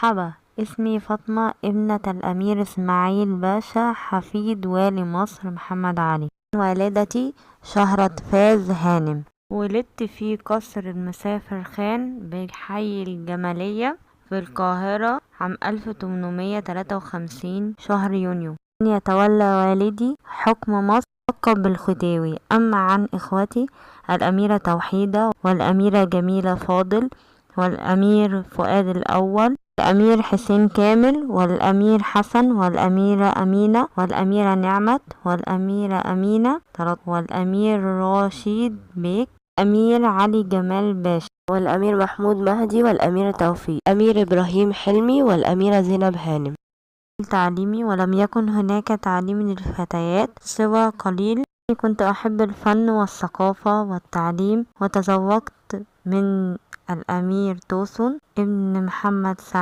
مرحبا، اسمي فاطمة ابنة الأمير إسماعيل باشا حفيد والي مصر محمد علي. والدتي شهرة فاز هانم. ولدت في قصر المسافر خان بحي الجمالية في القاهرة عام 1853 شهر يونيو. يتولى والدي حكم مصر لقب بالخديوي. أما عن إخوتي الأميرة توحيدة والأميرة جميلة فاضل والأمير فؤاد الأول، الأمير حسين كامل والأمير حسن والأميرة أمينة والأميرة نعمت والأميرة أمينة والأمير رشيد بيك، أمير علي جمال باشا والأمير محمود مهدي والأمير توفيق، أمير إبراهيم حلمي والأميرة زينب هانم. تعليمي ولم يكن هناك تعليم للفتيات سوى قليل. كنت أحب الفن والثقافة والتعليم، وتزوجت من الأمير توسون ابن محمد سعيد.